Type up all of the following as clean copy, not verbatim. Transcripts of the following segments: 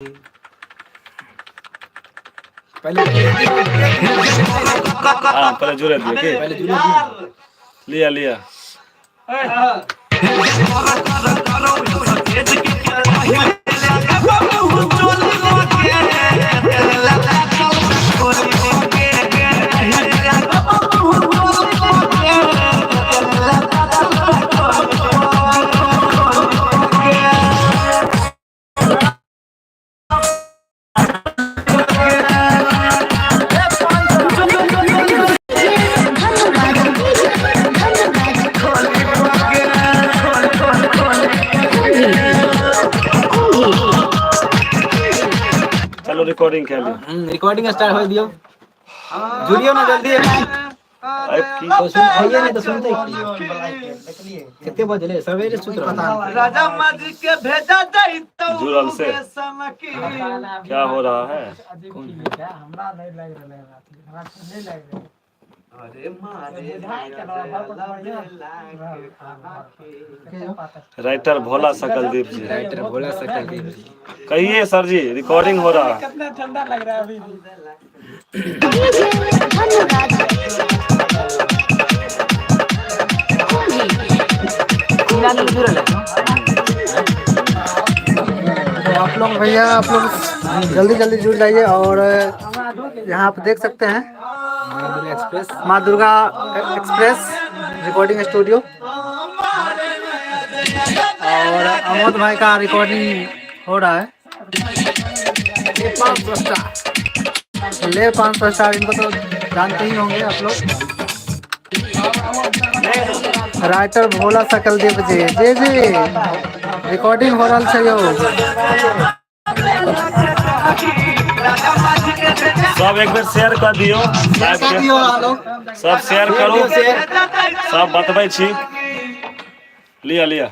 पहले हाँ, पहले जुड़े दिए की पहले जुड़े दिए। लिया लिया। चलो रिकॉर्डिंग कर लियो। रिकॉर्डिंग स्टार्ट हो दियो, जुड़ियो ना जल्दी। अरे की तो सुन आइए, नहीं तो सुनते ही कितने बजले, सवेरे सुत रहा। राजा माजी के भेजा जाई तो जुड़ल से क्या हो रहा है? कौन है? हमरा नहीं लग रहा है, हमरा नहीं लग रहा। अरे मारे। राइटर भोला सकलदीप जी। राइटर भोला सकलदीप जी। कहिए सर जी, रिकॉर्डिंग हो रहा है। कितना ठंडा लग रहा है अभी भी। तीन आदमी जुड़ल है। तो आप लोग भैया, आप लोग जल्दी जल्दी जुड़ जाइए और यहाँ आप देख सकते हैं माँ दुर्गा एक्सप्रेस, माँ दुर्गा एक्सप्रेस रिकॉर्डिंग स्टूडियो और अमोद भाई का रिकॉर्डिंग हो रहा है। ये 500 स्टार। ले 500 स्टार, इनको तो जानते ही होंगे आप लोग। राइटर भोला सकलदीप जी। जी जी, रिकॉर्डिंग हो रहा है यो। सब एक बेर शेयर कर दियो लाइव कर के। दियो आप लोग। सब शेयर करू, सब बतबै छी। लिया लिया,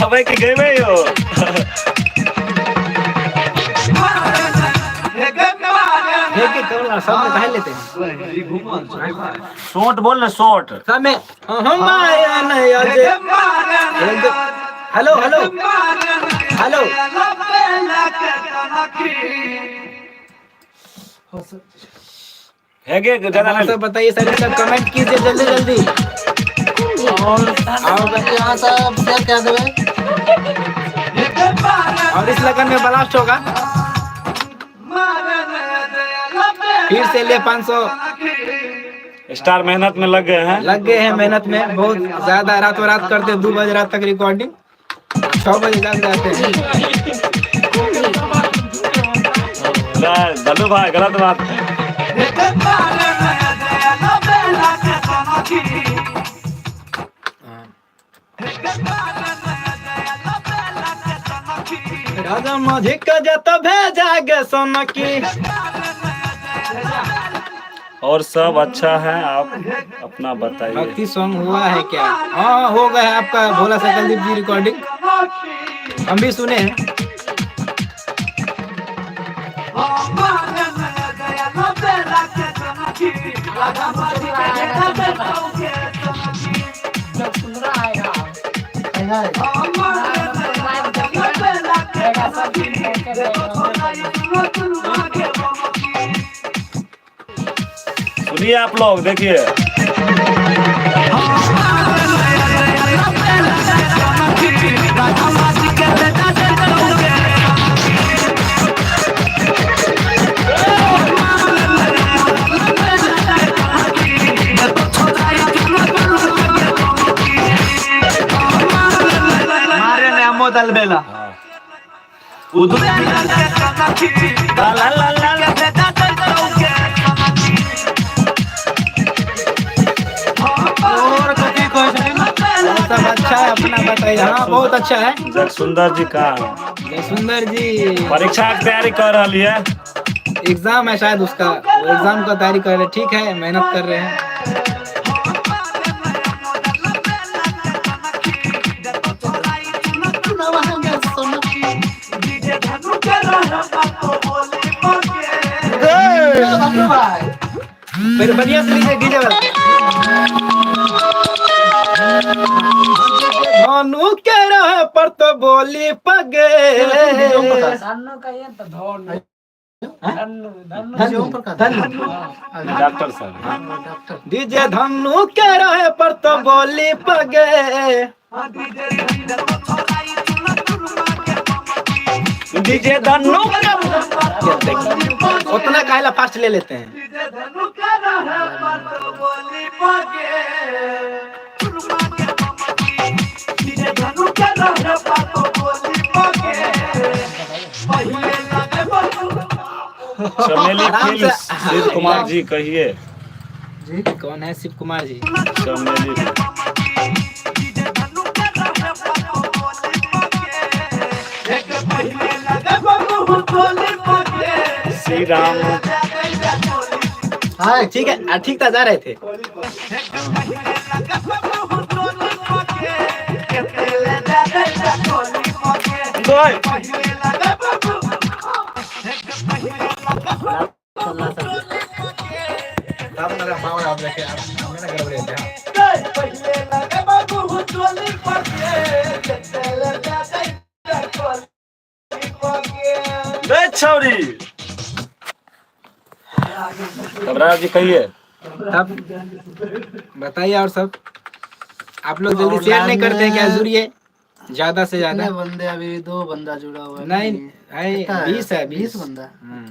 अबे के गेबे यो। देख के कौन सब में कह लेते हैं। शॉर्ट बोल ना, शॉर्ट। सब में हम आया नहीं आज। हेलो हेलो हेलो, है के ज्यादा आप सब बताइए सर, सब कमेंट कीजिए जल्दी जल्दी। और यहाँ सब शेयर कर देवे। और इस लगन में ब्लास्ट होगा फिर से। ले 500 स्टार मेहनत में लग गए हैं। लग गए हैं मेहनत में बहुत ज्यादा। रातों रात करते, 2 बजे रात तक रिकॉर्डिंग, 6 बजे जाग जाते हैं। नहीं, दल्लू भाई, गलत बात। राजा माझे का जाता भेजा गे सोनकी। और सब अच्छा है, आप अपना बताइए। भक्ति सॉन्ग हुआ है क्या? हाँ, हो गया है आपका भोला सकलदीप जी रिकॉर्डिंग, हम भी सुने हैं। जब सुन रहा आएगा आएगा, सब दिन करके देगा। सुनिए आप लोग, देखिए। मारे ने अमोद अलबेला। ला ला ला ला ला। और कथी कहै छथिन? और सब अच्छा है, अपना बताइए। हाँ, बहुत अच्छा है। जग सुंदर जी कहाँ है? जय सुंदर जी। परीक्षा के तैयारी कर रही है। एग्जाम है शायद उसका, वो एग्जाम का तैयारी कर रहे हैं। ठीक है, मेहनत कर रहे हैं। फिर बढ़िया से लीजिए डीजे वाला। धनु के रहे पर तो बोली पगे। धन्नु कहिए तो धनु, धन्नु धन्नु। ओम प्रकाश। धनु। डॉक्टर साहब। डॉक्टर। डीजे धनु के रहे पर तो बोली पगे। डीजे धन्नू। उतना काहेला फास्ट ले लेते हैं। चमेली आराम फिल्म से- शिव कुमार जी कहिए। जी। कौन है शिव कुमार जी? चमेली। श्री राम। हाय। ठीक है, ठीक था, जा रहे थे। गोय। तब मेरा पावर आप देखे, आप हमें ना गड़बड़ होते हैं। बे छौरी। तब राज जी कहिए। तब बताइए और सब। आप लोग जल्दी और शेयर नहीं लाइव करते हैं क्या? में जुड़िए ज्यादा से कितने ज्यादा। बंदे? अभी दो बंदा जुड़ा हुआ है। नहीं है। कितना है? 20 है, 20 20। बंदा। हम्म।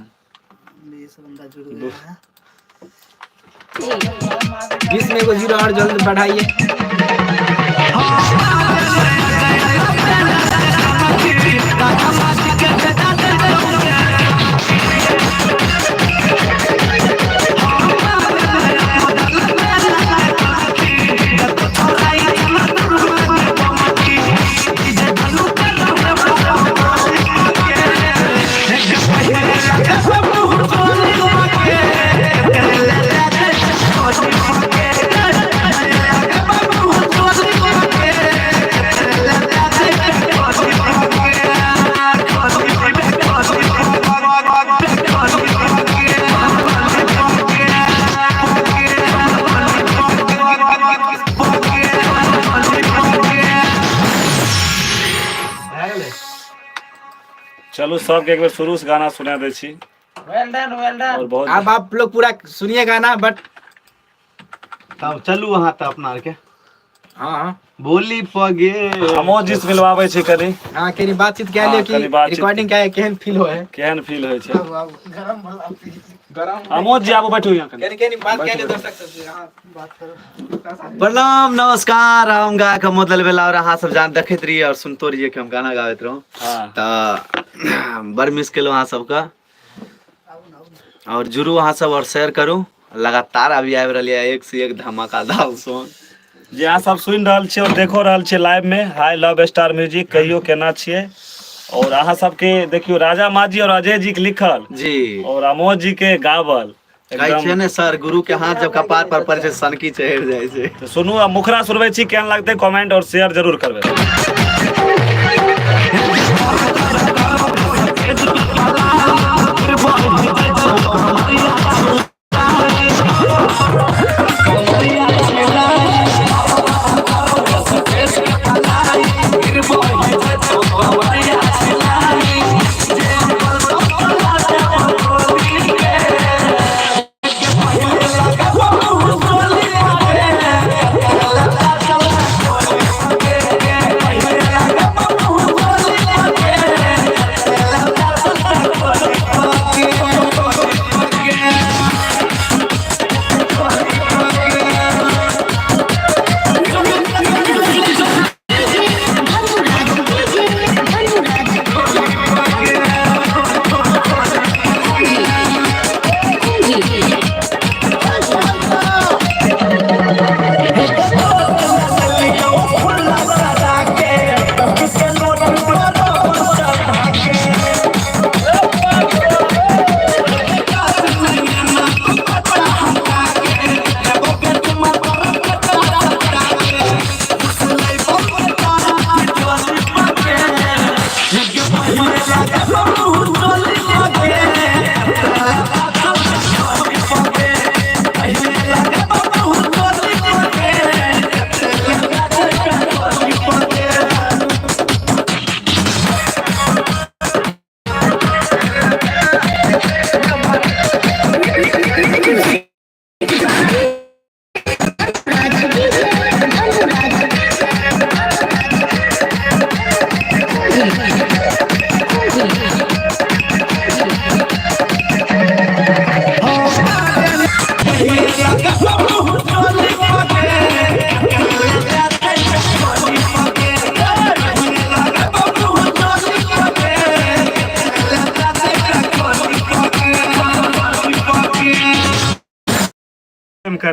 20 बंदा जुड़ गया है। 20 में को जीरो और जल्द बढ़ाइए। चलू, सबके एक बेर शुरू से गाना सुना दै छी। वेल डन, वेल डन। और बहुत अब आप लोग पूरा सुनिए गाना, बट तब चलू अहाँ तऽ अपना आरके। हाँ हाँ। बोली पगे। हमो जी से मिलवाबै छी कनी। हाँ, कनी बातचीत क्या हाँ, लियो कि कनी बातचीत। रिकॉर्डिंग क्या है, केहन फील हो है। केहन फील होइ छै। आबू आबू। गरम वाला पी। आमोद जी, आबू, बैठू यहाँ कनी। कनी कनी बात क्या लियो दर्शक सबसे। हाँ। बात करो। प्रणाम, नमस्कार। हम गायक अमोद अलबेला और अहाँ सब जान देखैत रहिए और सुनतो रहिए कि हम गाना गाबैत रहूँ। हाँ। तऽ बड़ मिस केलहुँ अहाँ सबके और जुड़ू अहाँ सब और शेयर करू। लगातार अभी आबि रहल यऽ एक से एक धमाकेदार सॉन्ग। जे अहाँ सब सुनि रहल छियै और देखो रहल छियै लाइव में, हाई लव स्टार म्यूजिक, कहियो केना छियै? और अहाँ सबके देखियो, राजा माजी और अजय जी के लिखल जी। और अमोद जी के गावल। कहै एकदम छै ने सर, गुरु के हाथ जब कपार पर पड़ै छै, सनकी चढ़ि जाइ छै। तऽ सुनू आ मुखरा सुनबै छी, केहन लगतै कमेंट और शेयर जरूर करबै।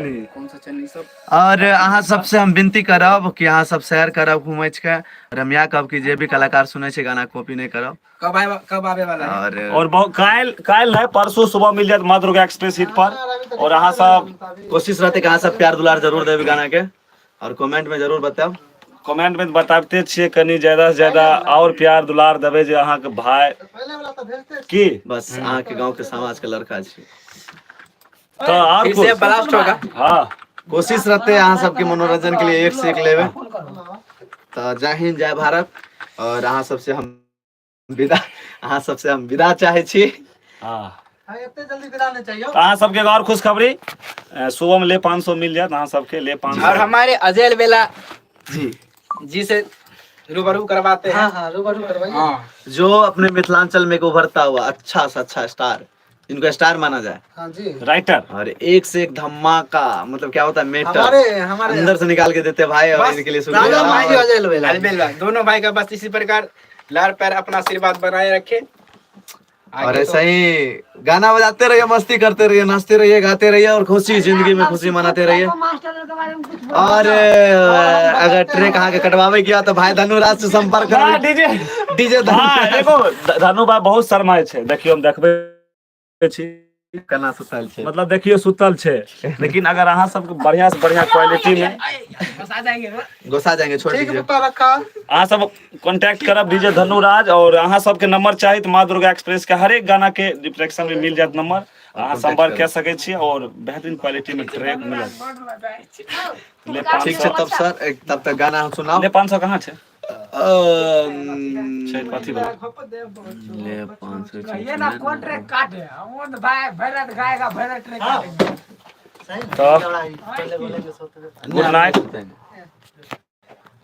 कनी। और अहाँ सबसे हम विनती करब कि अहाँ सब शेयर करब घुमैच के। रमिया कहब कि जे भी कलाकार सुनै छै गाना कॉपी नहीं करब। कब आए, कब आवे वाला है? और और बहुत काल्हि, काल्हि नहीं परसों सुबह मिल जायत माँ दुर्गा एक्सप्रेस हिट पर। और अहाँ सब कोशिश रहते कि अहाँ सब प्यार दुलार जरूर देब गाना के और कमेंट में जरूर बताब। कमेंट में बताबते छियै, कनी ज्यादा से ज्यादा और प्यार दुलार देबै जे अहाँके भाई की बस अहाँ के गांव के समाज के लड़का छी। तो और फिर से कुछ ब्लास्ट होगा। हाँ, कोशिश रहते अहाँ सबके मनोरंजन के लिए एक से एक लेवे। तो जय हिंद, जय भारत। और अहाँ सबसे हम विदा, अहाँ सबसे हम विदा चाहे छी। हाँ, एते जल्दी विदा नहीं चाहिए। तो अहाँ सबके एगो और खुशखबरी, सुबह में ले 500 मिल जायत अहाँ सबके ले 500। और हमारे अजय बेला जी जी से रूबरू करवाते हैं। हाँ हाँ, रूबरू करवाइए। हाँ, जो अपने मिथिलांचल में एक उभरता हुआ अच्छा से अच्छा स्टार, जिनको स्टार माना जाए। हाँ जी। राइटर। और एक से एक धमाका, मतलब क्या होता है मेटर हमारे हमारे अंदर से निकाल के देते भाई, और बस इनके लिए शुक्रिया। राजा भाई अजय लवेला। अलबेला दोनों भाई का बस इसी प्रकार लार पैर अपना आशीर्वाद बनाए रखे। और आगे ऐसा तो ही गाना बजाते रहिए, मस्ती करते रहिए, नाचते रहिए, गाते रहिए और खुशी जिंदगी में खुशी मनाते रहिए। और अगर ट्रैक अहाँ के कटवावे किया तो भाई धनुराज से संपर्क हाँ, करू। DJ DJ. हाँ, एगो धनु भाई बहुत शरमाय छै, देखियौ हम देखबै छी। केना सुतल छै। मतलब देखियौ सुतल छै, लेकिन अगर अहाँ सबके बढ़िया से बढ़िया क्वालिटी में बस आ जाएंगे। गुस्सा जाएंगे, छोड़ ठीक दीजिए। बुका रखा। अहाँ सब कॉन्टैक्ट करब डीजे धनुराज। और अहाँ सबके नंबर चाही तऽ माँ दुर्गा एक्सप्रेस के हरेक गाना के डिस्क्रिप्शन में मिल जायत नंबर, अहाँ संपर्क कए सकै छी और बेहतरीन क्वालिटी में ट्रैक मिलत। ले पाँच ठीक सौ छै तब सर, तब तक गाना हम सुनाओ। ले 500 कहाँ छै? अम्म, छै कथी वाला? ले 500। ये ना कौन ट्रैक काटे, हम वो तो भाई भैरत गाएगा, भैरत ट्रैक काटेंगे। तो पहले बोलेंगे सोते हुए। Good night.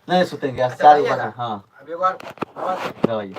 नहीं सुतेंगे, 4 बजे। हाँ, अब एक बार गवाइए।